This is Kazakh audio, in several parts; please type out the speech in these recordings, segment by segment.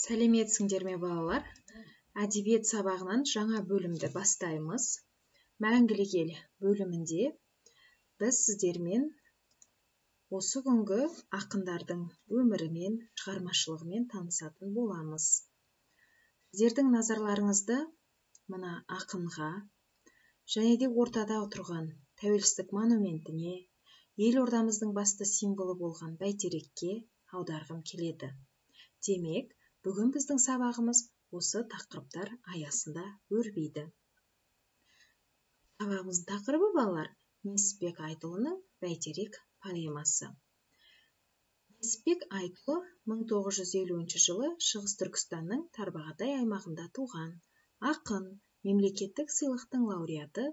Сәлеметсіңдер ме, балалар? Әдебиет сабағынан жаңа бөлімді бастаймыз. Мәңгілік ел бөлімінде біз сіздермен осы күнгі ақындардың өмірімен, шығармашылығымен танысатын боламыз. Сіздердің назарларыңызды мына ақынға және де ортада отырған тәуелсіздік монументіне, елордамыздың басты символы болған бәйтерекке аударғым келеді. Демек, бүгін біздің сабағымыз осы тақырыптар аясында өрбиді. Сабағымыздың тақырыбы, балалар, Несіпбек Айтұлының Бәйтерек поэмасы. Несіпбек Айтұлы 1950 жылы Шығыс Түркістанның Тарбағатай аймағында туған. Ақын, мемлекеттік сыйлықтың лауреаты,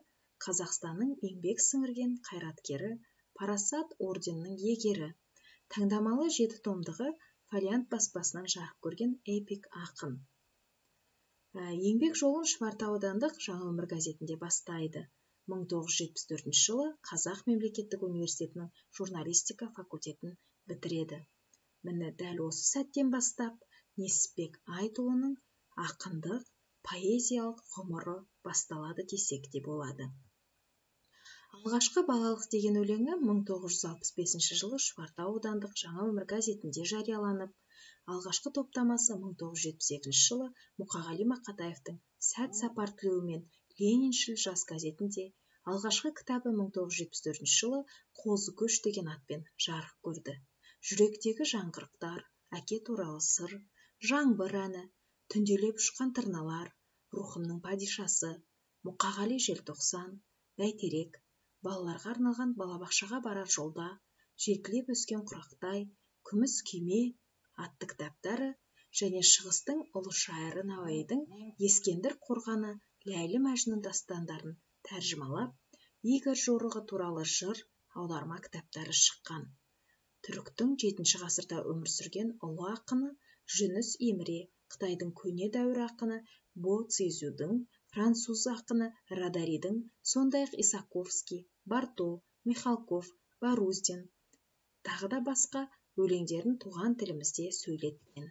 Қазақстанның еңбек сіңірген қайраткері, Парасат орденінің иегері. Таңдамалы 7 томдығы Фолиант баспасынан жарық көрген эпик ақын. Еңбек жолын Шұбартау аудандық Жаңа өмір газетінде бастайды. 1974 жылы Қазақ мемлекеттік университетінің журналистика факультетін бітіреді. Міне, дәл осы сәттен бастап Несіпбек Айтұлының ақындық, поэзиялық ғұмыры басталады десек те болады. Алғашқы балалық деген өлеңі 1965 жылы Шұбартау аудандық Жаңа өмір газетінде жарияланып, алғашқы топтамасы 1972 жылы Мұқағали Мақатаевтың Сәт сапар тілеуімен Лениншіл жас газетінде, алғашқы кітабы 1974 жылы Қозы көш деген атпен жарық көрді. Жүректегі жаңғырықтар, әке туралы сыр, жаңбыр әні, түнделеп ұшқан тырналар, рухымның падишасы, Мұқағали желтоқсан, Бәйтерек, балаларға арналған балабақшаға барар жолда, жетілеп өскен құрақтай, күміс күйме атты кітаптары және Шығыстың ұлы шайыры Науаидің Ескендір қорғаны, Ләйлі Мәжнүн дастандарын тәржімалап, Игорь жорығы туралы жыр, аударма кітаптары шыққан. Түріктің 7 ғасырда өмір сүрген ұлы ақыны Жүніс Емре, Қытайдың көне дәуір ақыны Бо Цизюдің, француз ақыны Радаридің, сондай-ақ Исаковский, Барто, Михалков, Баруздин, тағы да басқа өлеңдерін туған тілімізде сөйлеткен.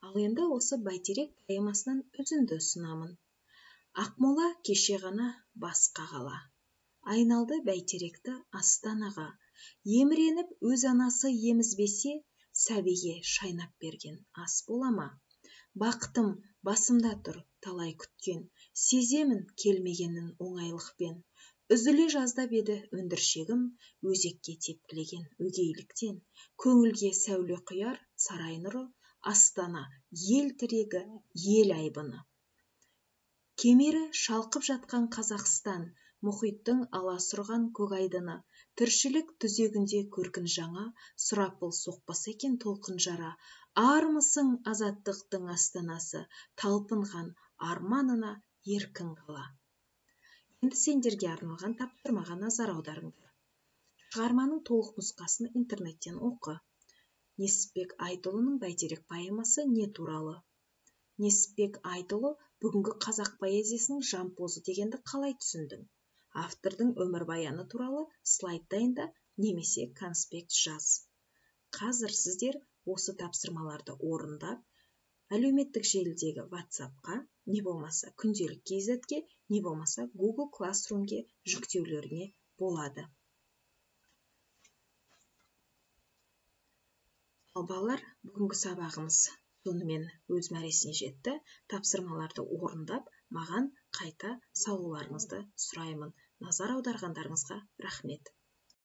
Ал енді осы Бәйтерек поэмасынан үзінді ұсынамын. Ақмола кеше ғана басқа қала, айналды Бәйтеректі астанаға, еміреніп өз анасы емізбесе, сәбиге шайнап берген ас бола ма? Бақытым басымда тұр талай күткен, сеземін келмегенін оңайлықпен. Үзіле жаздап еді өндіршегім, өзекке тепкілеген өгейліктен. Көңілге сәуле құяр сарай нұры, астана ел тірегі, ел айбыны. Кемері шалқып жатқан Қазақстан, мұхиттың аласұрған көк айдыны, тіршілік түзегінде көркін жаңа, сұрапыл соқпаса екен толқын жара. Армысың азаттықтың астанасы, талпынған арманына еркін қала. Енді сендерге арналған тапсырмаға назар аударыңдар. Шығарманың толық нұсқасын интернеттен оқы. Несіпбек Айтұлының Бәйтерек поэмасы не туралы? Несіпбек Айтұлы бүгінгі қазақ поэзиясының жампозы дегенді қалай түсіндің? Автордың өмірбаяны туралы слайд дайында немесе конспект жаз. Қазір сіздер осы тапсырмаларды орындап, әлеуметтік желідегі WhatsApp-қа, не болмаса күнделік KZ-ге, не болмаса Google Classroom-ге жүктеулеріне болады. Ал балалар, бүгінгі сабағымыз сонымен өз мәресіне жетті. Тапсырмаларды орындап, маған қайта салуларыңызды сұраймын. Назар аударғандарыңызға рахмет.